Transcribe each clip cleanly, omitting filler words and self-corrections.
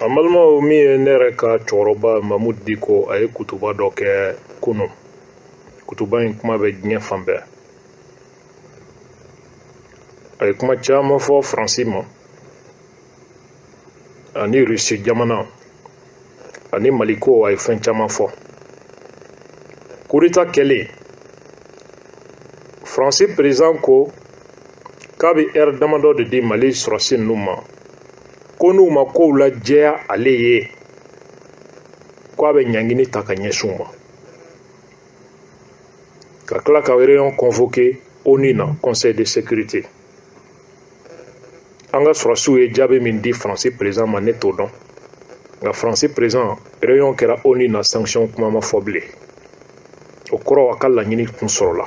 An balimaw, min ye ne yɛrɛ ka cɛkɔrɔba Mamudu Diko, a ye kutuba dɔ kɛ kunun. Kutuba in kuma bɛ diɲɛ fan bɛɛ. A ye kuma caman fɔ Faransi ma ani Rusi jamana ani Maliko. A ye fɛn caman fɔ. Coup d'État kɛlen, Faransi président ko k'a bɛ heure damadɔ de di Mali sɔrɔdasi ninnu ma, ko n'u ma kow lajɛya ale ye, ko a bɛ ɲangini ta ka ɲɛsin u ma, ka tila ka réunion convoqué ONU na, Conseil de sécurité. An ka sɔrɔdasiw ye jaabi min di Faransi président ma, ne t'o dɔn, nka Faransi président, réunion kɛra ONU na, sanction kuma ma fɔ bilen. O kɔrɔ, a ka laɲini kun sɔrɔla.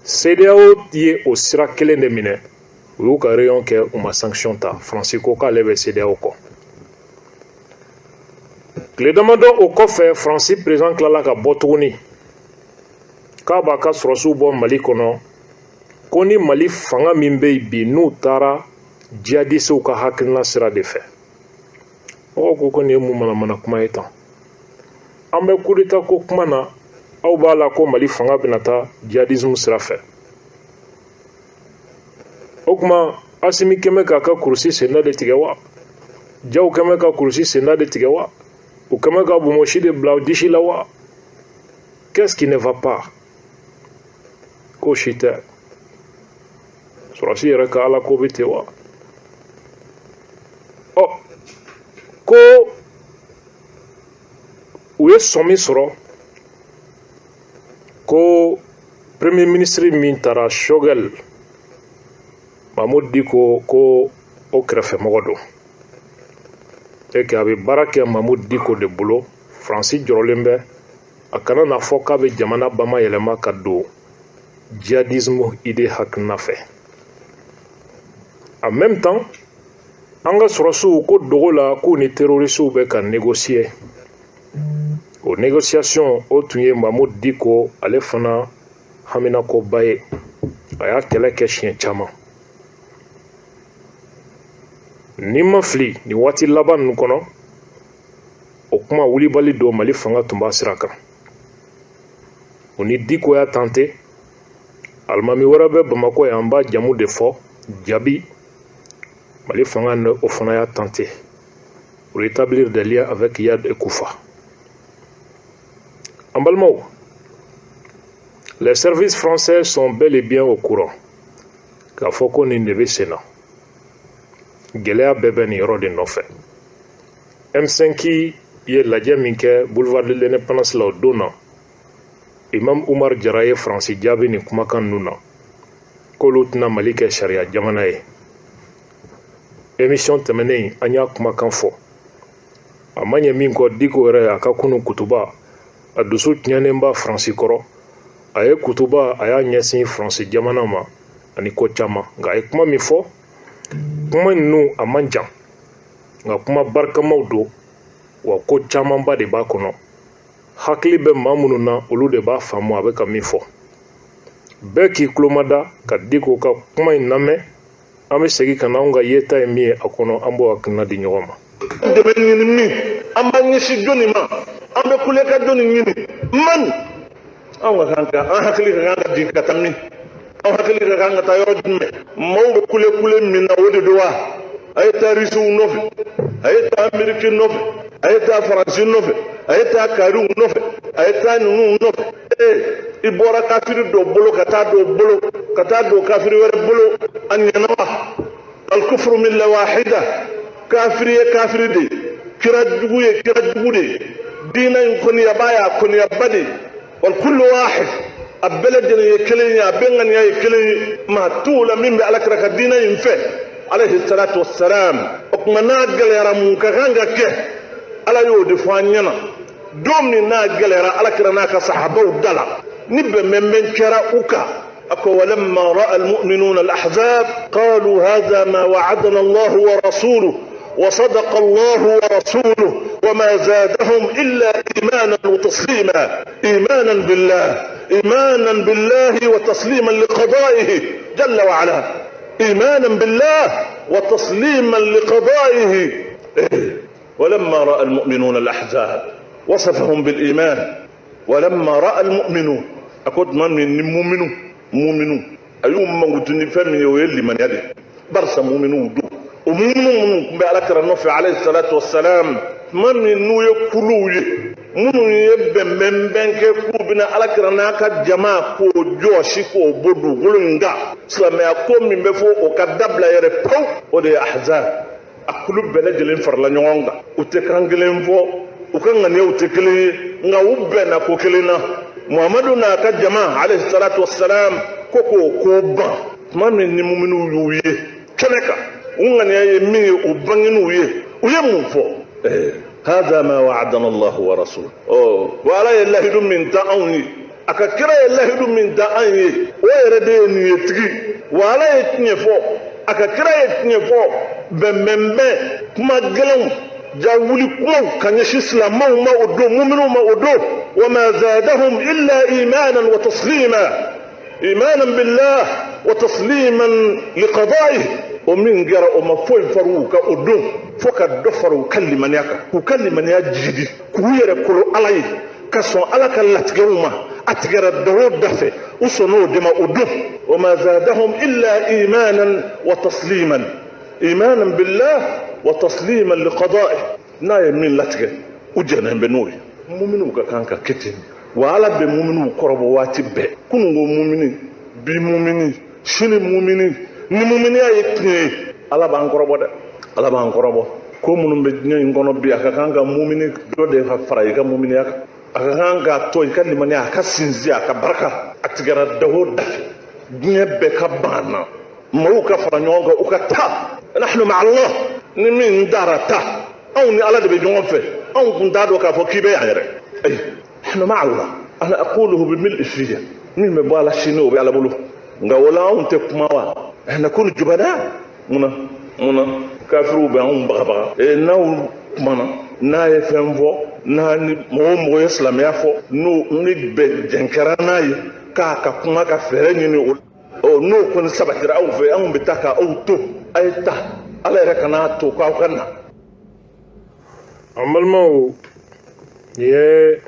CEDEAO ye o sira kelen de minɛ. U y'u ka réunion kɛ, u ma sanction ta. Faransi ko k'ale bɛ CEDEAO kɔ. Tile damadɔ o kɔfɛ, Faransi président tilala ka bɔ tuguni k'a b'a ka sɔrɔdasiw bɔ Mali kɔnɔ, ko ni Mali fanga min bɛ yen bi, n'u taara jihadisiw ka hakilina sira de fɛ. Mɔgɔw ko ko nin ye mun manamana kuma ye tan? An bɛ coup d'État ko kuma na, aw b'a la ko Mali fanga bɛna taa jihadisme sira fɛ. O tuma, Asimi kɛmɛ k'a ka kurusi senda de tigɛ wa? Jaw kɛmɛ ka kurusi senda de tigɛ wa? U kɛmɛ ka bonbonsi de bila disi la wa? Qu'est-ce qui ne va pas? Ko si tɛ. Sɔrɔdasi yɛrɛ ka ala ko bɛ ten wa? Ɔ, ko u ye sɔmi sɔrɔ ko premier ministre min taara, Choguel, Mahmoud Diko ko o kɛrɛfɛmɔgɔ don et que a bɛ baara kɛ Mahmoud Diko de bolo. Faransi jɔrɔlen bɛ a kana n'a fɔ k'a bɛ jamana bamayɛlɛma ka don djihadisme idée hakilina fɛ. En même temps, an ka sɔrɔdasiw ko dogo la k'u ni terroristew bɛ ka négocier. O négociation, o tun ye Mahmoud Diko ale fana haminakoba ye. A y'a kɛlɛ kɛ siɲɛ caman. Ni ma fili, nin waati laban ninnu kɔnɔ, o kuma wulibali don. Mali fanga tun b'a sira kan, o ni Diko y'a tante. Alimami wɛrɛ bɛ Bamakɔ yan, an b'a jamu de fɔ, Jabi. Mali fanga ni o fana y'a tante pour établir des liens avec Iyad et Koufa. An balimaw, les services français sont bel et bien au courant k'a fɔ ko nin de bɛ sen na. Gɛlɛya bɛɛ bɛ nin yɔrɔ de nɔfɛ. M5 ye lajɛ min kɛ boulevard de l'Indépendance la, o don na, Imam Umar Jara ye Faransi jaabi nin kumakan ninnu na, k'olu tɛna Mali kɛ sariya jamana ye. Émission tɛmɛnen, an y'a kumakan fɔ. A ma ɲɛ min kɔ, Diko yɛrɛ a ka kunu kutuba, a dusu tiɲɛnen ba Faransi kɔrɔ. A ye kutuba, a y'a ɲɛsin Faransi jamana ma ani ko caman. Nka a ye kuma min fɔ, kuma ninnu a man jan, nka kuma barikamaw don wa ko camanba de b'a kɔnɔ. Hakili bɛ maa minnu na, olu de b'a faamu a bɛ ka min fɔ. Bɛɛ k'i tulomada ka Diko ka kuma in lamɛn. An bɛ segin ka na, anw ka yeta ye min ye a kɔnɔ, an b'o hakilina di ɲɔgɔn ma. Dɛmɛ ɲini min, an b'an ɲɛsin jɔnni ma? An bɛ kule ka jɔnni ɲini? Man, anw ka kan ka an hakili ka kan ka jigin ka taa min? An hakili ka kan ka taa yɔrɔ jumɛn? Maaw bɛ kule kule min na, o de don wa? A ye taa Risiw nɔfɛ, a ye taa Ameriki nɔfɛ, a ye taa Faransi nɔfɛ, a ye taa kariw nɔfɛ, a ye taa ninnu nɔfɛ. Ee, i bɔra kafiri dɔ bolo ka taa dɔ bolo, ka taa don kafiri wɛrɛ bolo, a ɲɛna wa? Alkufru milla wahida. Kafiri ye kafiri de ye, kira jugu ye kira jugu de ye, diinɛ in kɔniyaba y'a kɔniyaba de ye. Walkullu wahid, a bɛɛ lajɛlen ye kelen ye, a bɛɛ ŋaniya ye kelen ye. Maa t'u la min bɛ Alakira ka diinɛ in fɛ, alayhi salatu wassalam. O tuma, n'a gɛlɛyara, mun ka kan ka kɛ? Ala y'o de fɔ an ɲɛna. Don min n'a gɛlɛyara Alakira n'a ka sahabaw da la, ni bɛnbɛnbɛn kɛra u kan, a ko: walamma ra'a almu'minuna al-ahzab qalu hadha ma wa'adana Allahu wa rasuluhu وصدق الله ورسوله وما زادهم إلا إيمانا وتسليما. إيمانا بالله، إيمانا بالله وتسليما لقضائه جل وعلا، إيمانا بالله وتسليما لقضائه. ولما رأى المؤمنون الأحزاب وصفهم بالإيمان ولما رأى المؤمنون a ko tuma min ni muminu muminu a y'u mankutu ni fɛn min ye o ye limaniya de ye barisa muminu don o muminu minnu tun bɛ ala kira nɔfɛ alayhi salatu wasalam tuma min n'u ye kuluw ye minnu ye bɛnbɛnbɛn kɛ k'u bɛna ala kira n'a ka jama k'o jɔsi k'o bɔ dugukolo in kan silamɛya ko min bɛ fɔ o ka dabila yɛrɛ pewu o de ye ahzab a kulu bɛɛ lajɛlen farala ɲɔgɔn kan u tɛ kan kelen fɔ u ka ŋaniyaw tɛ kelen ye nka u bɛnna ko kelen na muhamadu n'a ka jama alayhi salatu wasalam ko k'o ko ban tuma min ni muminiw y'u ye kɛnɛ kan u ŋaniya ye min ye u bangen'u ye u ye mun fɔ hada ma wa'adana allahu wa rasuluhu ɔ wa ala ye lahidu min ta anw ye a ka kira ye lahidu min ta an ye o yɛrɛ de ye nin ye tigi wa ala ye tiɲɛ fɔ a ka kira ye tiɲɛ fɔ bɛnbɛnbɛn kuma gɛlɛnw jawuli kumaw ka ɲɛsin silamɛw ma o don muminw ma o don wa ma zadahum illa imanan wa taslima imanan billah wa tasliman liqada'ihi o min kɛra o ma foyi far'u kan o don fo ka dɔ fara u ka limaniya kan k'u ka limaniya jidi k'u yɛrɛ kolo ala ye ka sɔn ala ka latigɛw ma a tigɛra da o da fɛ u sɔnn'o de ma o don wa ma zadahum illa imanan wa tasliman imanan billah wa tasliman liqada'ihi n'a ye min latigɛ u jɛnnen bɛ n'o ye muminiw ka kan ka kɛ ten wa ala bɛ muminiw kɔrɔbɔ waati bɛɛ kununko mumini bi mumini sini mumini ni muminiya ye tiɲɛ ye ala b'an kɔrɔbɔ dɛ ala b'an kɔrɔbɔ ko minnu bɛ diɲɛ in kɔnɔ bi a ka kan ka mumini dɔ de ka fara i ka muminiya kan a ka kan k'a to i ka limaniya a ka sinsin a ka barika a tigɛra da o da fɛ diɲɛ bɛɛ ka ban na maaw ka fara ɲɔgɔn kan u ka taa nahnu ma'a Allah ni min taara taa anw ni ala de bɛ ɲɔgɔn fɛ anw kun t'a dɔn k'a fɔ k'i bɛ yan yɛrɛ ayi nahnu ma'a Allah ana aquluhu bi mil'i fiyya min bɛ bɔ a la sini o bɛ ala bolo nka o la anw tɛ kuma wa nakunu jubana munna munna kafiriw bɛ anw bagabaga ee n'aw kumana n'a ye fɛn fɔ n'a ni mɔgɔ o mɔgɔ ye silamɛya fɔ n'o ni bɛn jɛn kɛra n'a ye k'a ka kuma ka fɛɛrɛ ɲini o n'o kɔni sabatira aw fɛ anw bɛ taa ka aw to a ye taa ala yɛrɛ kan'a to k'aw ka na. An balimaw, nin ye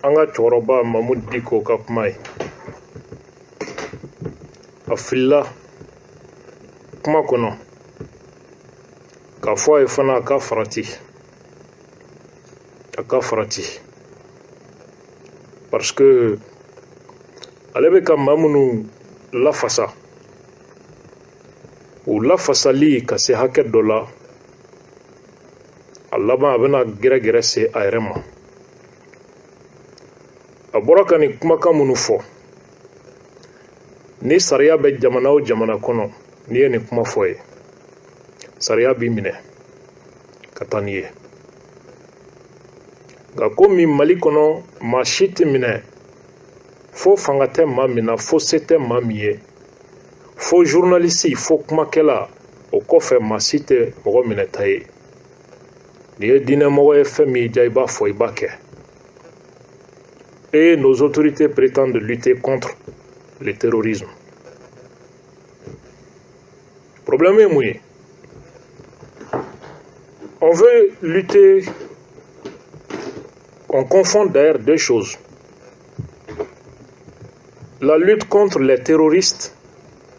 an ka cɛkɔrɔba Mamudu Diko ka kuma ye. A filila kuma kɔnɔ k'a fɔ a ye fana a ka farati, a ka farati, parce que ale bɛ ka maa minnu lafasa, u lafasali ka se hakɛ dɔ la, a laban a bɛna gɛrɛgɛrɛ se a yɛrɛ ma. A bɔra ka nin kumakan minnu fɔ, ni sariya bɛ jamana o jamana kɔnɔ, n'i ye nin kuma fɔ ye, sariya b'i minɛ ka taa n'i ye. Nka komi Mali kɔnɔ maa si tɛ minɛ fo fanga tɛ maa min na, fo se tɛ maa min ye, fo journaliste, fo kumakɛla, o kɔfɛ maa si tɛ mɔgɔ minɛta ye. N'i ye diinɛmɔgɔ ye, fɛn min y'i diya i b'a fɔ, i b'a kɛ. Et nos autorités prétendent lutter contre le terrorisme. Problème ye mun ye? On veut lutter, on confond d'ailleurs deux choses. La lutte contre les terroristes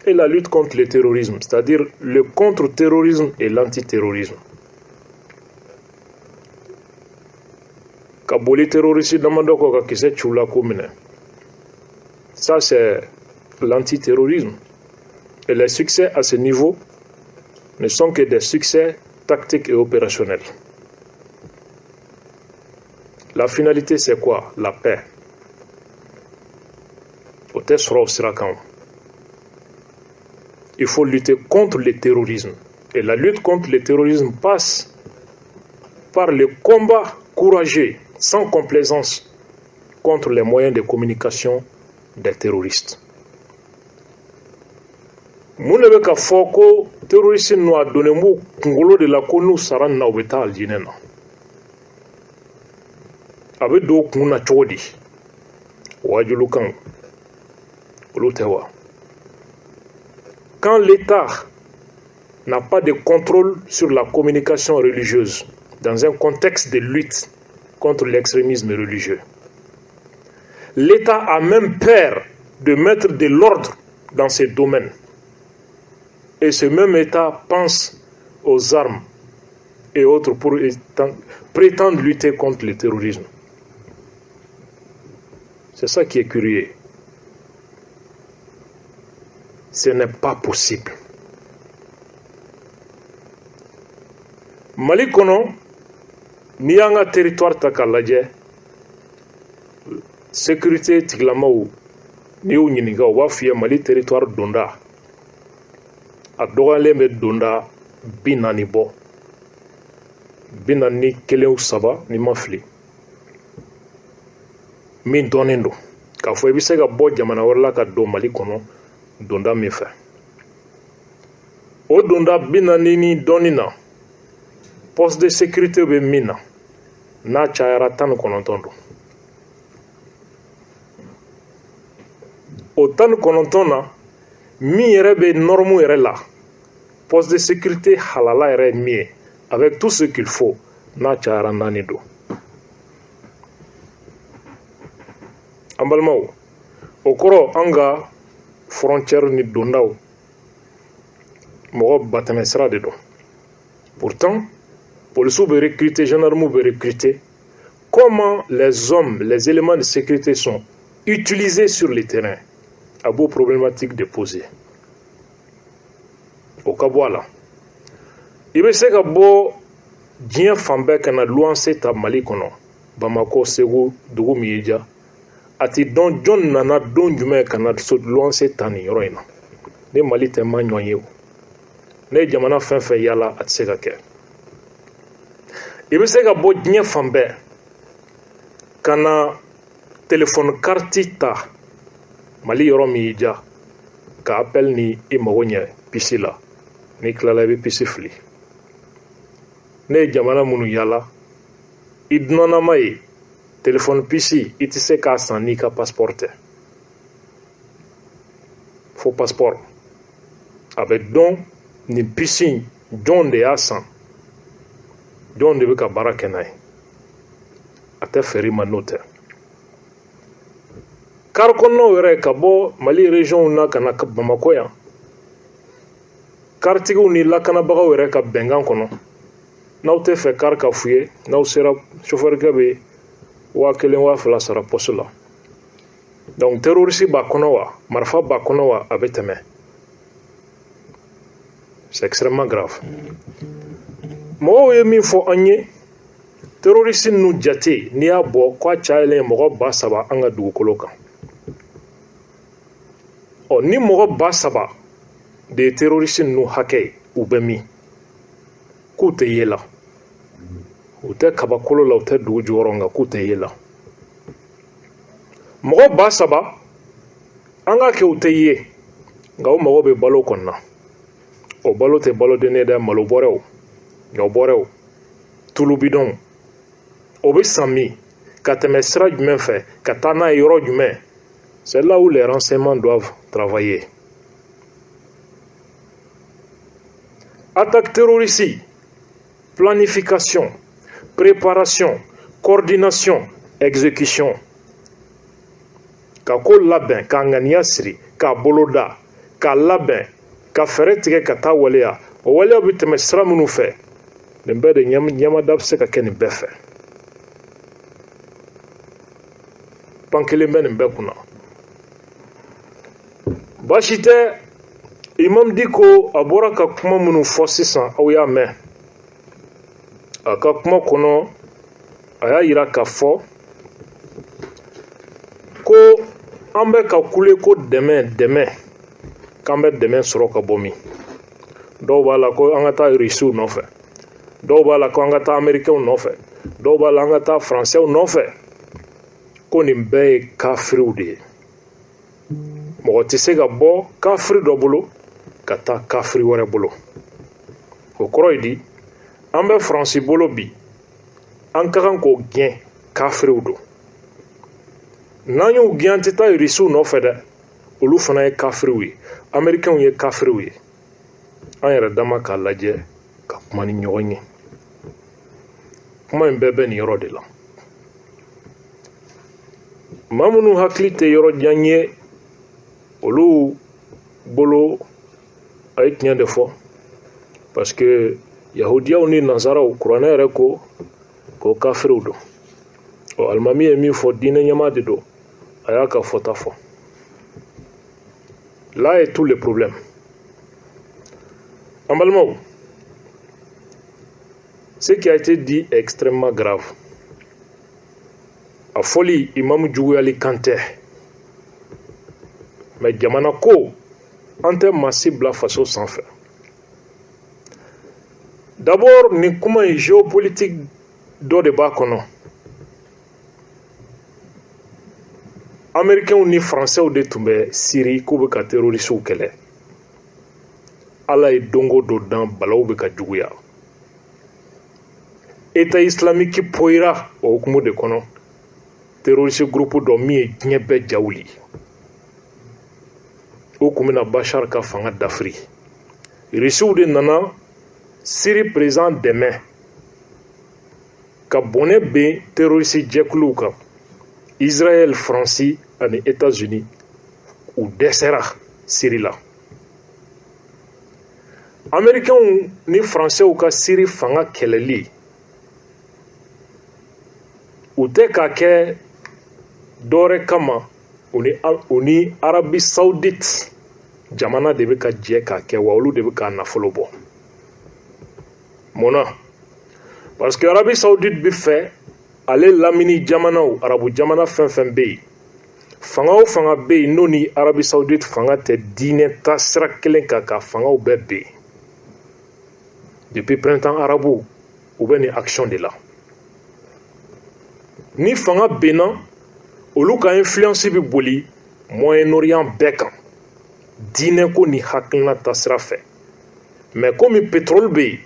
et la lutte contre le terrorisme, c'est-à-dire le contre-terrorisme et l'antiterrorisme. Ka boli terroriste damadɔ kɔ ka kisɛ ci u la k'u minɛ. Ça, c'est l'antiterrorisme. Et les succès à ce niveau ne sont que des succès tactiques et opérationnels. La finalité, c'est quoi? La paix. O tɛ sɔrɔ o sira kan. Il faut lutter contre le terrorisme. Et la lutte contre le terrorisme passe par le combat courageux, sans complaisance, contre les moyens de communication des terroristes. Mun de bɛ ka fɔ ko terroriste ninnu a donnen b'u kunkolo de la ko n'u sara nin na u bɛ taa alijinɛ na? A bɛ don u kun na cogo di? Wajulukan olu tɛ wa? Quand l'État n'a pas de contrôle sur la communication religieuse dans un contexte de lutte contre l'extrémisme religieux. L'État a même peur de mettre de l'ordre dans ces domaines. Et ce même État pense aux armes et autres pour prétendre lutter contre le terrorisme. C'est ça qui est curieux. Ce n'est pas possible. Mali kɔnɔ, n'i y'an ka territoire ta k'a lajɛ, sécurité tigilamaw, n'i y'u ɲininka, u b'a f'i ye Mali territoire donda, a dɔgɔyalen bɛ donda 40 bɔ, 41, 3, ni ma fili, min dɔnnen don k'a fɔ i bɛ se ka bɔ jamana wɛrɛ la ka don Mali kɔnɔ donda min fɛ. O donda 40 ni dɔɔnin na, poste de sécurité bɛ min na, n'a cayara 19 don. O 19 na, min yɛrɛ bɛ norme yɛrɛ la, poste de sécurité halala yɛrɛ ye min ye, avec tout ce qu'il faut, n'a cayara 4 don. An balimaw, o kɔrɔ an ka frontière ni dondaw mɔgɔ batɛmɛ sira de don. Pourtant, policiers bɛ recruter, gendarmes bɛ recruter. Comment les hommes, les éléments de sécurité sont utilisés sur le terrain, a b'o problématique de poser. O ka bɔ a la, i bɛ se ka bɔ diɲɛ fan bɛɛ ka na luwanse ta Mali kɔnɔ, Bamakɔ, Segu, dugu min y'i diya, a ti dɔn jɔn nana don jumɛn ka na luwanse ta nin yɔrɔ in na. Ni Mali tɛ, ma ɲɔgɔn ye o. Ne ye jamana fɛn fɛn yala, a tɛ se ka kɛ. I bɛ se ka bɔ diɲɛ fan bɛɛ ka na telefɔni kariti ta Mali yɔrɔ min y'i diya, ka appel ni i mago ɲɛ puce la, n'i tilala i bɛ puce fili. Ne ye jamana minnu yala, i dunanama ye telefɔni puce, i tɛ se k'a san n'i ka passeport tɛ, fo passeport. A bɛ dɔn nin puce in jɔn de y'a san, jɔn de bɛ ka baara kɛ n'a ye. A tɛ feere i ma n'o tɛ. Kari kɔnɔnaw yɛrɛ, ka bɔ Mali région na ka na Bamakɔ yan, karitigiw ni lakanabagaw yɛrɛ ka bɛnkan kɔnɔ, n'aw tɛ fɛ kari ka f'u ye, n'aw sera, chauffeur bɛ 1000, 2000 sara poste la. Donc terroriste b'a kɔnɔ wa, marifa b'a kɔnɔ wa, a bɛ tɛmɛ. C'est extrêmement grave. Mɔgɔw ye min fɔ an ye, terroriste ninnu jate, n'i y'a bɔ k'a cayalen mɔgɔ 3000 an ka dugukolo kan. Ɔ, ni mɔgɔ 3000 de ye terroriste ninnu hakɛ ye, u bɛ min? K'u tɛ ye la, u tɛ kabakolo la, u tɛ dugu jukɔrɔ, nka k'u tɛ ye la. Mɔgɔ 3000, an k'a kɛ u tɛ ye, nka u mago bɛ balo kɔni na. O balo tɛ balo den ye dɛ, malo bɔrɛw, ɲɔ bɔrɛw, tulu bidɔnw, o bɛ san min, ka tɛmɛ sira jumɛn fɛ, ka taa n'a ye yɔrɔ jumɛn? C'est là où les renseignements doivent travailler. Attaque terroriste, planification, préparation, coordination, exécution. Ka ko labɛn, k'a ŋaniya siri, k'a boloda, k'a labɛn, ka fɛɛrɛ tigɛ ka taa waleya. O waleya bɛ tɛmɛ sira minnu fɛ, nin bɛɛ de ɲɛmada bɛ se ka kɛ nin bɛɛ fɛ. Pan kelen bɛ nin bɛɛ kunna. Baasi tɛ, Imam Dicko a bɔra ka kuma minnu fɔ sisan, aw y'a mɛn. A ka kuma kɔnɔ, a y'a yira k'a fɔ ko an bɛ ka kule ko dɛmɛ, dɛmɛ, k'an bɛ dɛmɛ sɔrɔ ka bɔ min. Dɔw b'a la ko an ka taa Rusiw nɔfɛ, dɔw b'a la ko an ka taa Américains nɔfɛ, dɔw b'a la an ka taa Français nɔfɛ. Ko nin bɛɛ ye kafiriw de ye. Mɔgɔ tɛ se ka bɔ kafiri dɔ bolo ka taa kafiri wɛrɛ bolo. O kɔrɔ ye di? An bɛ Faransi bolo bi, an ka kan k'o gɛn, kafiriw don. N'an y'u gɛn, an tɛ taa Rusiw nɔfɛ dɛ, olu fana ye kafiriw ye, Américains ye kafiriw ye. An yɛrɛ dama k'a lajɛ ka kuma ni ɲɔgɔn ye. Kuma in bɛɛ bɛ nin yɔrɔ de la. Maa minnu hakili tɛ yɔrɔ jan ye, olu bolo a ye tiɲɛ de fɔ, parce que yahudiyaw ni nansaraw, kuranɛ yɛrɛ ko ko kafiriw don. Ɔ, alimami ye min fɔ, diinɛ ɲɛmaa de don, a y'a ka fɔta fɔ. Là est tout le problème. An balimaw, ce qui a été dit est extrêmement grave. A fɔli imamu juguyali kan tɛ, mais jamana ko, an tɛ maa si bila faso sanfɛ. D'abord, nin kuma in, géopolitique dɔ de b'a kɔnɔ. Américains ni français de tun bɛ Syrie k'u bɛ ka terroristew kɛlɛ. Ala ye don o don dan, balaw bɛ ka juguya. État islamique poyira o hukumu de kɔnɔ, terroriste groupe dɔ min ye diɲɛ bɛɛ ja wuli. O kun bɛna Bachar ka fanga dafiri. Rusiw de nana Syrie président dɛmɛ ka bɔnɛ ben terroriste jɛkuluw kan. Israël, Faransi ani États-Unis, u dɛsɛra Syrie la. Américains ni Français ka Syrie fanga kɛlɛli, u tɛ k'a kɛ dɔwɛrɛ kama, u ni Arabie Saoudite jamana de bɛ ka jɛ k'a kɛ, wa olu de bɛ k'a nafolo bɔ. Mun na? Parce que Arabie Saoudite bɛ fɛ ale lamini jamanaw, arabu jamana fɛn fɛn bɛ yen, fanga o fanga bɛ yen n'o ni Arabie Saoudite fanga tɛ diinɛ ta sira kelen kan, ka fangaw bɛɛ ben. Depuis printemps arabe, u bɛ nin action de la. Ni fanga benna, olu ka influence bɛ boli Moyen-Orient bɛɛ kan, diinɛ ko ni hakilina ta sira fɛ. Mais komi pétrole bɛ yen,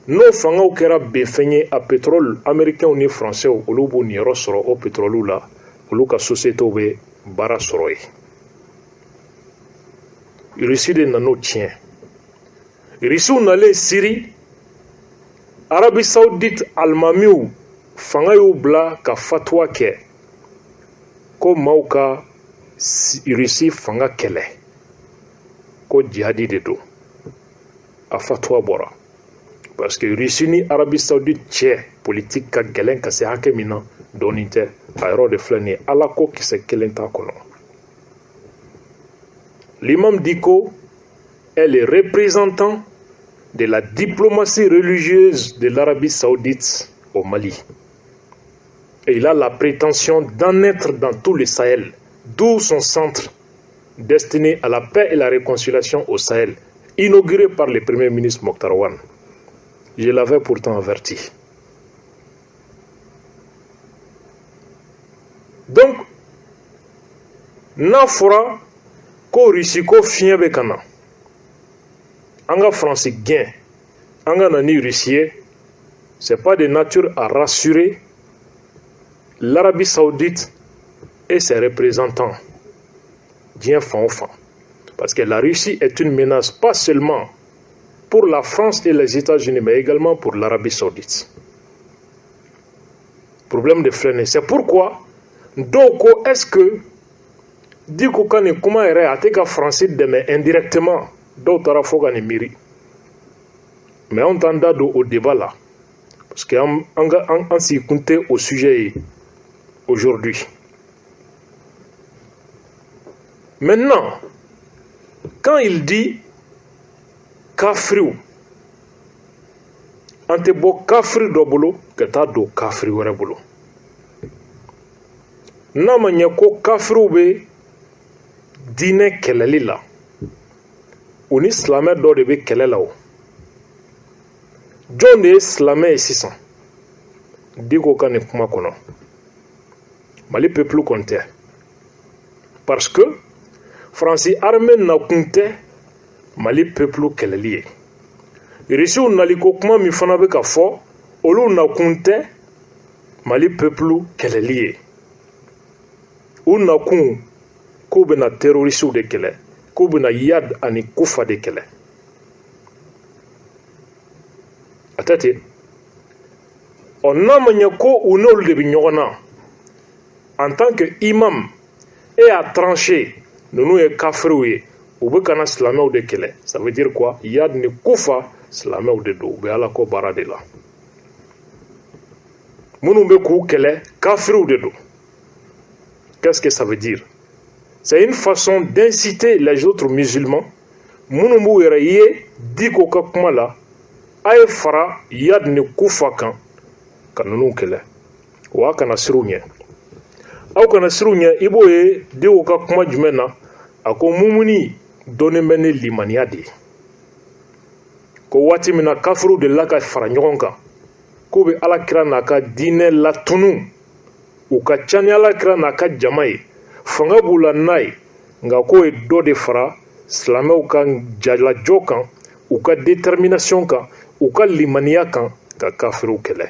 n'o fangaw kɛra benfɛn ye, a pétrole, américains ni français, olu b'u niyɔrɔ sɔrɔ o pétrole la, olu ka sociétés bɛ baara sɔrɔ yen. Russie de nan'o tiɲɛ. Russiw nalen Syrie, Arabie Saoudite alimamiw fanga y'u bila ka fatuwa kɛ ko maaw ka Russie fanga kɛlɛ, ko jihadi de don. A fatuwa bɔra parce que Russie ni Arabie Saoudite cɛ politique ka gɛlɛn ka se hakɛ min na, dɔɔnin tɛ. A yɔrɔ de filɛ nin ye, Ala ko kisɛ kelen t'a kɔnɔ. L'imam Dicko est le représentant de la diplomatie religieuse de l'Arabie Saoudite au Mali. Et il a la prétention d'en être dans tout le Sahel, d'où son centre destiné à la paix et la réconciliation au Sahel, inauguré par le Premier ministre Moctar Ouane. Je l'avais pourtant averti. Donc, n'a fɔra ko Russie ko fiɲɛ bɛ ka na, an ka Faransi gɛn, an ka na ni Russie ye, c'est pas de nature à rassurer l'Arabie Saoudite et ses représentants diɲɛ fan o fan, parce que la Russie est une menace pas seulement pour la France et les États-Unis, mais également pour l'Arabie Saoudite. Problème de filɛ nin ye. C'est pourquoi dɔw ko: est-ce que Dicko ka nin kuma yɛrɛ, a tɛ ka Faransi dɛmɛ indirectement? Dɔw taara fo ka nin miiri, mais anw t'an da don o débat la, parce que an an ka an an sigi kun tɛ o sujet ye aujourd'hui. Maintenant, quand il dit kafiriw, an tɛ bɔ kafiri dɔ bolo ka taa don kafiri wɛrɛ bolo, n'a ma ɲɛ ko kafiriw bɛ diinɛ kɛlɛli la, u ni silamɛ dɔ de bɛ kɛlɛ la, o jɔn de ye silamɛ ye sisan? Dicko ka nin kuma kɔnɔ, Mali peuple kɔni tɛ, parce que Faransi armée nakun tɛ Mali peuple kɛlɛli ye. Irisiw naliko kuma min fana bɛ ka fɔ, olu nakun tɛ Mali peuple kɛlɛli ye. U nakun, k'u bɛna terroristew de kɛlɛ, k'u bɛna Iyad ani Kufa de kɛlɛ. A tɛ ten. Ɔ, n'a ma ɲɛ ko u n'olu de bɛ ɲɔgɔn na, en tant que imam, e y'a tranché, ninnu ye kafiriw ye, u bɛ ka na silamɛw de kɛlɛ. Ça veut dire quoi? Iyad ni Kufa, silamɛw de don, u bɛ Ala ko baara de la. Minnu bɛ k'u kɛlɛ, kafiriw de don. Qu'est-ce que ça veut dire? C'est une façon d'inciter les autres musulmans minnu b'u yɛrɛ ye Diko ka kuma la, a ye fara Iyad ni Kufa kan ka ninnu kɛlɛ. Wa a kana siran u ɲɛ, aw kana siran u ɲɛ. I b'o ye Diko ka kuma jumɛn na? A ko mumuni dɔnnen bɛ ni limaniya de ye, ko waati min na kafiriw delila ka fara ɲɔgɔn kan k'u bɛ Ala kira n'a ka diinɛ latunu, u ka ca ni Ala kira n'a ka jama ye, fanga b'u la n'a ye, nka k'o ye dɔ de fara silamɛw ka jalajɔ kan, u ka détermination kan, u ka limaniya kan ka kafiriw kɛlɛ.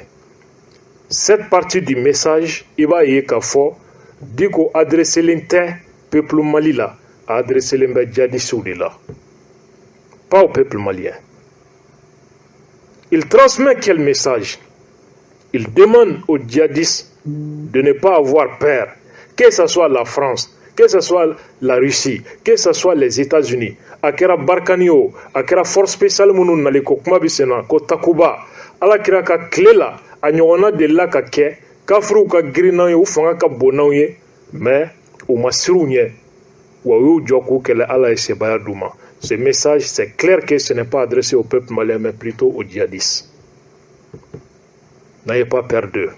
Cette partie du message, i b'a ye k'a fɔ Diko adresselen tɛ peuple Mali la, a adresselen bɛ djihadistes de la, pas au peuple malien. Il transmet quel message? Il demande aux djihadistes de ne pas avoir peur, que ce soit la France, que ce soit la Russie, que ce soit les États-Unis, a kɛra Barkhane o, a kɛra force spéciale minnu nali ko kuma bɛ sen na ko Takuba. Ala kira ka tile la, a ɲɔgɔnna delila ka kɛ, kafiriw ka girin n'anw ye, u fanga ka bon n'anw ye, mais u ma siran u ɲɛ wa, u y'u jɔ k'u kɛlɛ, Ala ye sebaaya d'u ma. Ce message, c'est clair que ce n'est pas adressé au peuple malien, mais plutôt aux djihadistes. N'ayez pas peur d'eux.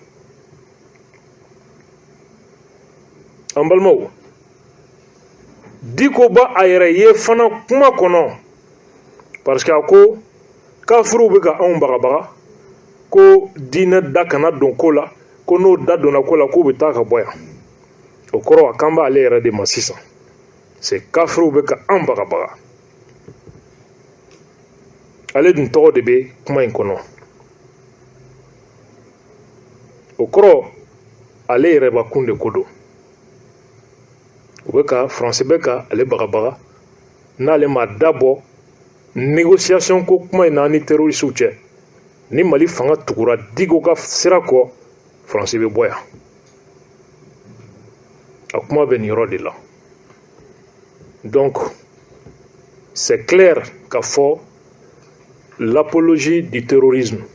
An balimaw, Diko ba a yɛrɛ ye fana kuma kɔnɔ, parce que a ko kafiriw bɛ ka anw bagabaga ko diinɛ da kana don ko la, ko n'o da donna ko la, k'u bɛ taa ka bɔ yan. O kɔrɔ, a kan b'ale yɛrɛ de ma sisan. C'est kafiriw bɛ ka an bagabaga, ale dun tɔgɔ de bɛ kuma in kɔnɔ. O kɔrɔ, ale yɛrɛbakun de ko don. U bɛ ka Faransi bɛ ka ale bagabaga, n'ale ma da bɔ négociation ko kuma in na ni terroristew cɛ, ni Mali fanga tugura Diko ka sira kɔ, Faransi bɛ bɔ yan. A kuma bɛ nin yɔrɔ de la. Donc c'est clair k'a fɔ l'apologie du terrorisme,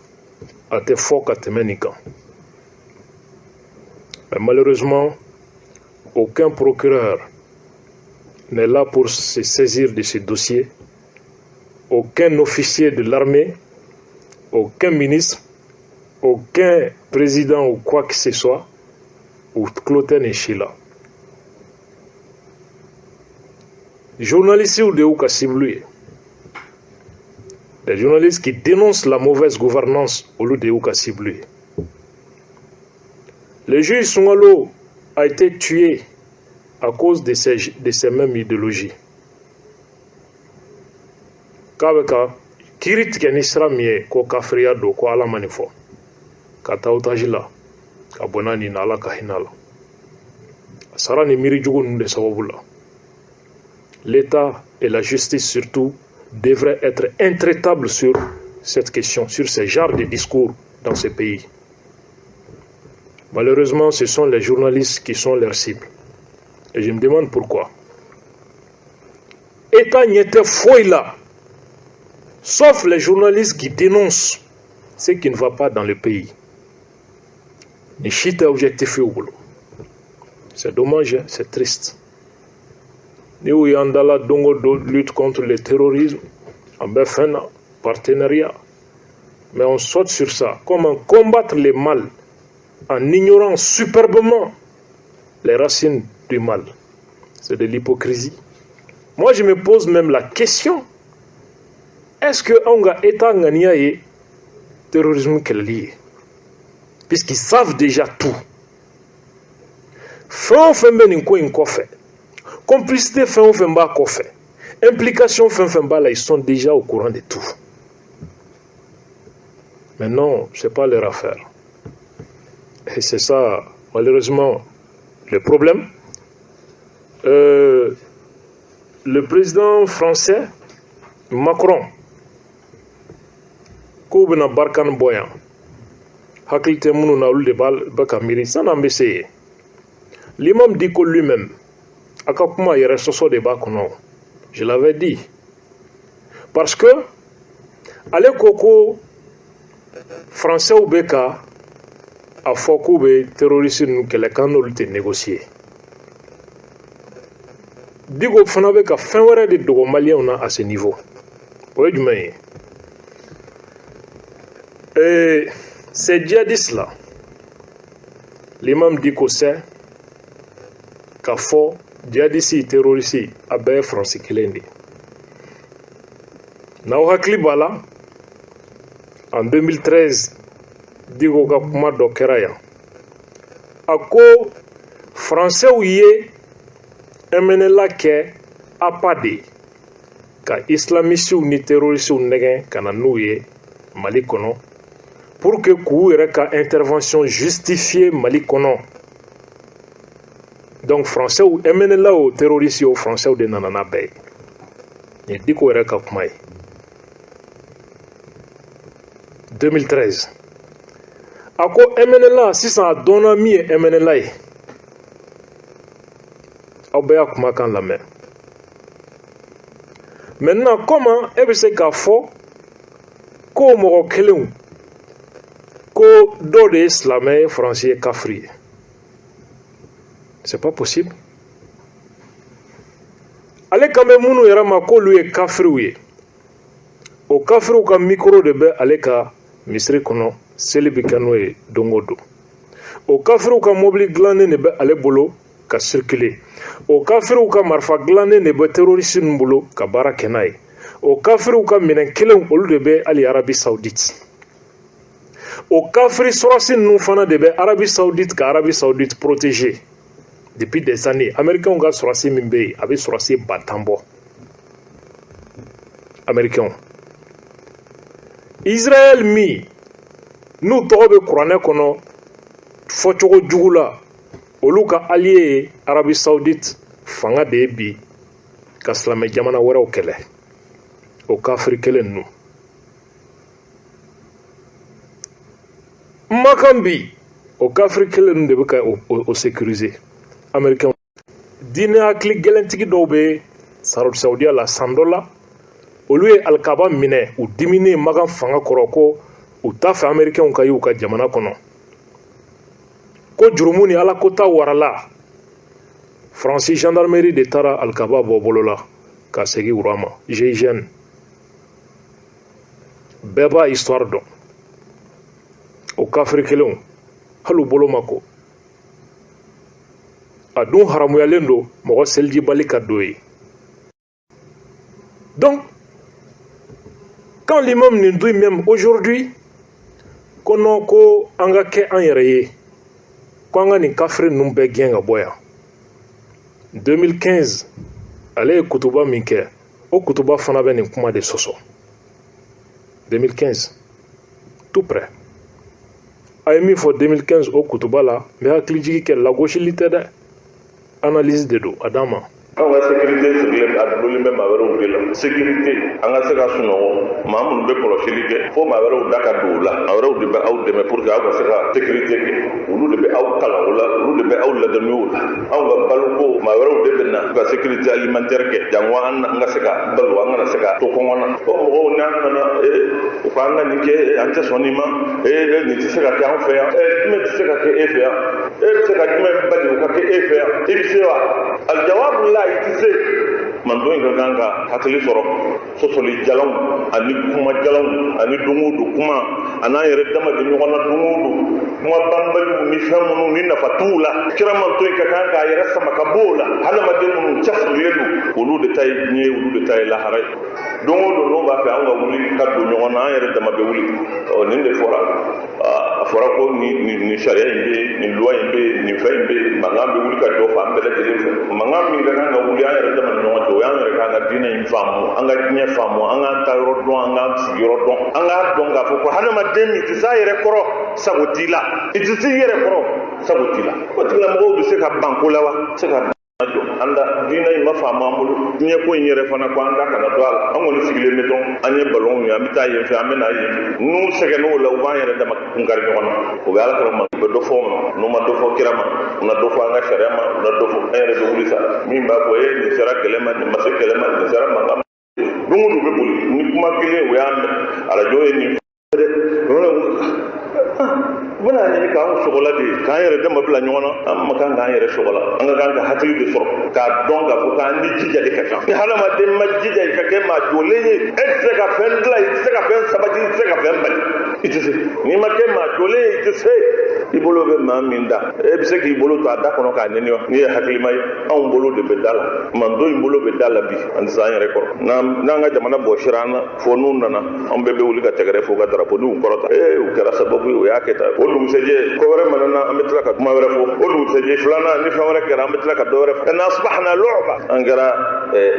a tɛ fɔ ka tɛmɛ nin kan. Mais malheureusement, aucun procureur n'est là pour se saisir de ce dossier. Aucun officier de l'armée, aucun ministre, aucun président ou quoi que ce soit, ou Cloten et Sheila. Journalistes de y'u ka cible ye. Des journalistes qui dénoncent la mauvaise gouvernance, olu de y'u ka cible ye. Le juge Soungalo a été tué à cause de ces mêmes idéologies. K'a bɛ ka kiiri tigɛ ni sira min ye, ko kafiriya don, ko Ala ma nin fɔ, ka taa otage la ka bɔ n'a nin na, Ala ka hinɛ la. A sara ni miiri jugu ninnu de sababu la. L'État et la justice surtout devraient être intraitables sur cette question, sur ce genre de discours dans ce pays. Malheureusement, ce sont les journalistes qui sont leurs cibles. Et je me demande pourquoi. État ɲɛ tɛ foyi la, sauf les journalistes qui dénoncent ce qui ne va pas dans le pays. Ni si tɛ objectif y'u bolo. C'est dommage, hein, c'est triste. Ni u y'an dala don o don lutte contre le terrorisme, an bɛ fɛn na partenariat. Mais on saute sur ça. Comment combattre le mal en ignorant superbement les racines du mal? C'est de l'hypocrisie. Moi, je me pose même la question, est-ce que anw ka État ŋaniya ye terrorisme kɛlɛli ye? Puisqu'ils savent déjà tout. Fɛn o fɛn bɛ nin ko in kɔfɛ, complicité fɛn o fɛn b'a kɔfɛ, implication fɛn fɛn b'a la, ils sont déjà au courant de tout. Mais non, c'est pas leur affaire. Et c'est ça, malheureusement, le problème. Le président français, Macron, ko K'u bɛna Barkhane bɔ yan, hakili tɛ minnu na, olu de bɛ ka miiri san'an bɛ se yen. L'imam Dicko lui-même, a ka kuma yɛrɛ sɔsɔ de b'a kɔnɔ. Je l'avais dit, parce que ale ko ko Français bɛ ka a fɔ k'u bɛ terroriste ninnu kɛlɛ, k'an n'olu tɛ négocier. Dicko fana bɛ ka fɛn wɛrɛ de dogo Maliyɛnw na à ce niveau. O ye jumɛn ye? Ces djihadistes là, l'imam Dicko sait k'a fɔ djihadiste, terroriste, a bɛɛ ye Faransi kelen de ye. N'aw hakili b'a la, en 2013, Dicko ka kuma dɔ kɛra yan. A ko Faransɛw ye MNLA kɛ appât de ye ka islamisiw ni terrorisiw nɛgɛn ka na n'u ye Mali kɔnɔ, pour que k'u yɛrɛ ka intervention justifier Mali kɔnɔ. Donc Français, MNLA o, terroriste o, Français de nana n'a bɛɛ ye. Nin ye Dicko yɛrɛ ka kuma ye 2013. A ko MNLA, sisan a dɔnna min ye MNLA ye. Aw bɛɛ y'a kumakan lamɛn. Maintenant, comment e bɛ se k'a fɔ ko mɔgɔ kelenw, ko dɔw de ye silamɛ ye, Faransi ye kafiri ye? C'est pas possible. Ale kan bɛ minnu yɛrɛ ma k'olu ye kafiriw ye, o kafiriw ka micro de bɛ ale ka misiri kɔnɔ, seli bɛ kɛ n'o ye don o don. O kafiriw ka mobili dilannen de bɛ ale bolo ka circuler. O kafiriw ka marifa dilannen de bɛ terroriste ninnu bolo ka baara kɛ n'a ye. O kafiriw ka minɛn kelenw, olu de bɛ hali Arabie Saoudite. O kafiri sɔrɔsi ninnu fana de bɛ Arabie Saoudite, ka Arabie Saoudite protéger depuis des années. Américains ka sɔrɔsi min bɛ yen, a bɛ sɔrɔsi 10 000 bɔ. Américains, Israël min n'u tɔgɔ bɛ kuranɛ kɔnɔ fɔcogo jugu la, olu ka allié ye Arabie Saoudite fanga de ye bi ka silamɛ jamana wɛrɛw kɛlɛ. O kafiri kelen ninnu makan bi, o kafiri kelen ninnu de bɛ ka o sécuriser. Américain diinɛ hakili gɛlɛntigi dɔw bɛ Saudiya la, san dɔ la, olu ye alikaba minɛ, u diminen Makan fanga kɔrɔ, ko u t'a fɛ Américains ka y'u ka jamana kɔnɔ, ko jurumu ni ala ko ta warala. Faransi gendarmerie de taara alikaba bɔ bolo la ka segin wura ma. GIGN, bɛɛ b'a histoire dɔn. O kafiri kelenw, hali u bolo ma ko. A dun haramuyalen don mɔgɔ selijibali ka don yen. Donc quand l'imam nous dit même aujourd'hui ko non, ko an ka kɛ an yɛrɛ ye, ko an ka nin kafiri ninnu bɛɛ gɛn ka bɔ yan, 2015 ale ye kutuba min kɛ, o kutuba fana bɛ nin kuma de sɔsɔ. 2015, tout près, a ye min fɔ 2015 o kutuba la, n bɛ hakilijigi kɛ, lagosili tɛ dɛ, analyse de don a d'an ma. Anw ka sécurité sigilen, a dulonnen bɛ maa wɛrɛw de la. Sécurité, an ka se ka sunɔgɔ, maa minnu bɛ kɔlɔsili kɛ, fo maa wɛrɛw da ka don u la. Maa wɛrɛw de bɛ aw dɛmɛ pour que aw ka se ka sécurité kɛ. Olu de bɛ aw kalan o la, olu de bɛ aw ladɔnniya o la. Anw ka baloko, maa wɛrɛw de bɛ na ka sécurité alimentaire kɛ, jango an ka se ka balo, an kana se ka to kɔngɔ na. O mɔgɔw n'an nana, u ko an ka nin kɛ, an tɛ sɔn nin ma, nin tɛ se ka kɛ an fɛ yan. Jumɛn tɛ se ka kɛ e fɛ yan? E bɛ se ka jumɛn bali o ka kɛ e fɛ yan? I bɛ se wa? Alijawabu la, i tɛ se. Mantɔn in ka kan ka hakili sɔrɔ. Sɔsɔli jalanw ani kuma jalanw ani don o don kuma, a n'an yɛrɛ dama bɛ ɲɔgɔn na don o don, kuma banbaliw ni fɛn minnu ni nafa t'u la, kira mantɔn in ka kan k'a yɛrɛ sama ka bɔ o la. Hadamaden minnu cɛsirilen don, olu de ta ye diɲɛ ye, olu de ta ye lahara ye. Don o don n'o b'a fɛ an ka wuli ka don ɲɔgɔn na, an yɛrɛ dama bɛ wuli. Ɔ, nin de fɔra, a fɔra ko nin sariya in bɛ yen, nin loi in bɛ yen, nin fɛn in bɛ yen. Mankan bɛ wuli ka jɔ fan bɛɛ lajɛlen fɛ. Mankan min ka kan ka wuli an yɛrɛ dama ni ɲɔgɔn cɛ, o y'an yɛrɛ k'an ka diinɛ in faamu, an ka diɲɛ faamu, an k'an ta yɔrɔ dɔn, an k'an sigiyɔrɔ dɔn, an k'a dɔn k'a fɔ ko hadamaden min tɛ s'a yɛrɛ kɔrɔ, sago t'i la. I tɛ s'i yɛrɛ kɔrɔ, sago t'i la. O tigilamɔgɔw bɛ se ka ban ko la wa? Se ka Jɔ an da diinɛ in ma faamu an bolo, diɲɛ ko in yɛrɛ fana ko an da kana don a la. An kɔni sigilen bɛ dɔrɔn, an ye balonw ye, an bɛ taa yen fɛ, an bɛ na yen fɛ. N'u sɛgɛnn'o la, u b'an yɛrɛ dama kunkari ɲɔgɔn na. U bɛ ala kira ma, u bɛ dɔ fɔ o ma. N'u ma dɔ fɔ kira ma, u na dɔ fɔ an ka sariya ma, u na dɔ fɔ an yɛrɛ bɛ wuli sa min b'a fɔ e nin sera kɛlɛ ma, nin ma se kɛlɛ ma, nin sera mankan ma. Don o don u bɛ boli ni kuma kelen, u y'a mɛn arajo ye nin dɛ, u bɛna ɲini k'an sɔgɔla de, k'an yɛrɛ dama bila ɲɔgɔn na. An ma kan k'an yɛrɛ sɔgɔla, an ka kan ka hakili de sɔrɔ k'a dɔn k'a fɔ k'an ni jija de ka kan. Ni hadamaden ma jija i ka kɛ maa jɔlen ye, e tɛ se ka fɛn dilan, i tɛ se ka fɛn sabati, i tɛ se ka fɛn bali, i tɛ se. N'i ma kɛ maa jɔlen ye, i tɛ se. I bolo bɛ maa min da, e bɛ se k'i bolo to a da kɔnɔ k'a nɛni wa? N'i ye hakilima ye, anw bolo de bɛ da la, mando in bolo bɛ da la bi, an tɛ se an yɛrɛ kɔrɔ. N'an ka jamana bɔsira an na fo n'u nana, an bɛɛ bɛ wuli ka tɛgɛrɛ fɔ ka daraponiw kɔrɔta. Ee, u kɛra sababu ye, u y'a kɛ tan. O dugusɛjɛ ko wɛrɛ mana na, an bɛ tila ka kuma wɛrɛ fɔ. O dugusɛjɛ filanan ni fɛn wɛrɛ kɛra, an bɛ tila ka dɔ wɛrɛ fɔ. Asbahna lu'ba, an kɛra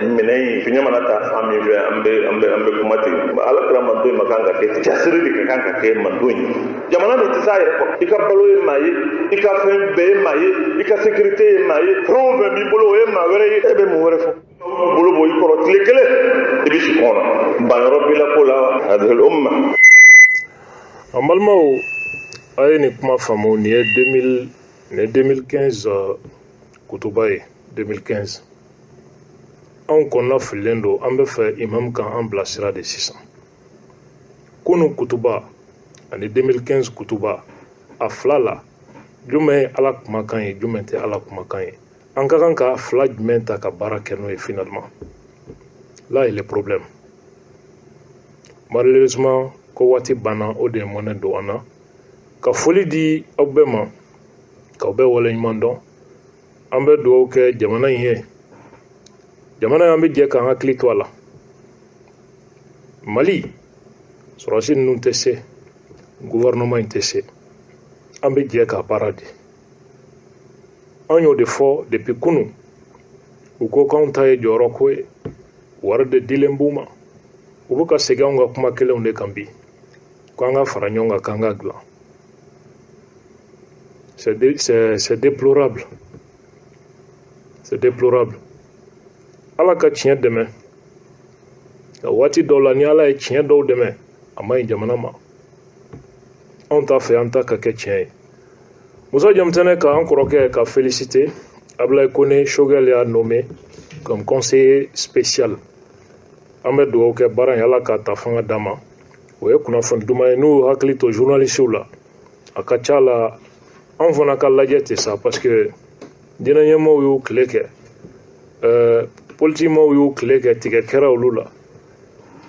minɛn ye, fiɲɛ mana taa fan min fɛ, an bɛ kuma ten. Ala kira mando in ma kan ka kɛ ten, cɛsiri de ka kan ka kɛ mando in ye. Jamana min tɛ s'a yɛrɛ kɔrɔ, i ka balo ye maa ye, i ka fɛn bɛɛ ye maa ye, i ka sécurité ye maa ye, fɛn o fɛn b'i bolo o ye maa wɛrɛ ye, e bɛ mun wɛrɛ fɔ? Bolo bɔ i kɔrɔ tile kelen, i bɛ si kɔn na, banyɔrɔ b'i la ko la hadhihi umma. An balimaw, a ye nin kuma faamu. Nin ye 2000, nin ye 2015 kutuba ye. 2015, anw kɔnɔna fililen don. An bɛ fɛ imam kan an bilasira de sisan. Kunu kutuba ani 2015 kutuba, a fila la jumɛn ye Ala kumakan ye, jumɛn tɛ Ala kumakan ye? An ka kan ka fila jumɛn ta ka baara kɛ n'o ye? Finalement, là est le problème. Malheureusement, ko waati banna, o de ye mɔnɛ don an na. Ka foli di aw bɛɛ ma, k'aw bɛɛ waleɲuman dɔn. An bɛ dugawu kɛ jamana in ye. Jamana in, an bɛ jɛ k'an hakili to a la. Mali sɔrɔdasi ninnu tɛ se, gouvernement in tɛ se, an bɛ jɛ ka baara di. An y'o de fɔ depuis kunu. U ko k'anw ta ye jɔyɔrɔ ko ye, wari de dilen b'u ma. U bɛ ka segin anw ka kuma kelenw de kan bi, ko an ka fara ɲɔgɔn kan k'an ka dilan. C'est déplorable, c'est déplorable. Ala ka tiɲɛ dɛmɛ. Waati dɔw la, ni Ala ye tiɲɛ dɔw dɛmɛ, a ma ɲi jamana ma. Anw t'a fɛ an ta ka kɛ tiɲɛ ye. Musa Jamutɛnɛ, k'an kɔrɔkɛ ka féliciter. Ablaye Kone, Choguel y'a nommé comme conseiller spécial. An bɛ dugawu kɛ baara in, Ala k'a ta fanga d'a ma. O ye kunnafoni duman ye. N'u y'u hakili to journalistew la, a ka ca la anw fana ka lajɛ tɛ sa, parce que diinɛ ɲɛmɔgɔw y'u tile kɛ, politikimaw y'u tile kɛ, tigɛ kɛra olu la.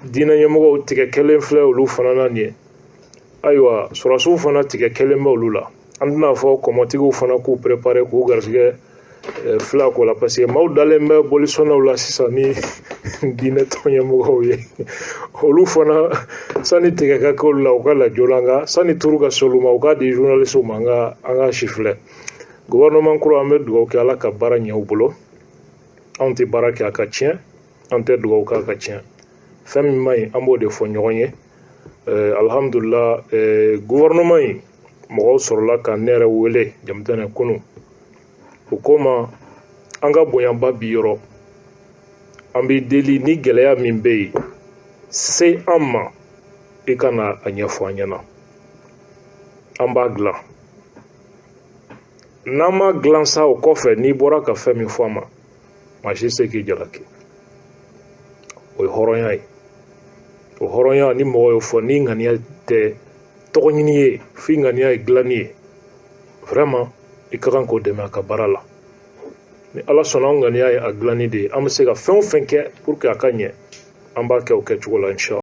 Diinɛ ɲɛmɔgɔw tigɛ kɛlen filɛ olu fana na nin ye. Ayiwa, sɔrɔdasiw fana tigɛ kɛlen bɛ olu la. An tɛna fɔ kɔmɔtigiw fana k'u préparer k'u garisɛgɛ fila ko la, parce que maaw dalen bɛ bolisɔnnaw la sisan ni diinɛ tɔn ɲɛmɔgɔw ye. Olu fana, sani tigɛ ka kɛ olu la, u ka lajɔ nka sani turu ka se olu ma, u k'a di journalistew ma. An ka si filɛ gouvernement kura. An bɛ dugawu kɛ, Ala ka baara ɲɛ u bolo. Anw tɛ baara kɛ a ka tiɲɛ, an tɛ dugawu kɛ a ka tiɲɛ. Fɛn min man ɲi, an b'o de fɔ ɲɔgɔn ye. Alhamdulila, gouvernement in mɔgɔw sɔrɔla ka ne yɛrɛ wele Jamutɛnɛ kunu. U ko ma, an ka bonyaba bi yɔrɔ, an b'i deli, ni gɛlɛya min bɛ yen, se an ma, i ka na a ɲɛfɔ an ɲɛna, an b'a dilan. N'an ma dilan sa, o kɔfɛ n'i bɔra ka fɛn min fɔ a ma, maa si tɛ se k'i jalaki. O ye hɔrɔnya ye. O hɔrɔnya, ni mɔgɔ y'o fɔ, ni ŋaniya tɛ tɔgɔ ɲini ye, f'i ŋaniya ye dilanni ye, vraiment i ka kan k'o dɛmɛ a ka baara la. Ni Ala sɔnna, an ŋaniya ye a dilanni de ye. An bɛ se ka fɛn o fɛn kɛ pour que a ka ɲɛ, an b'a kɛ o kɛcogo la, inshallah.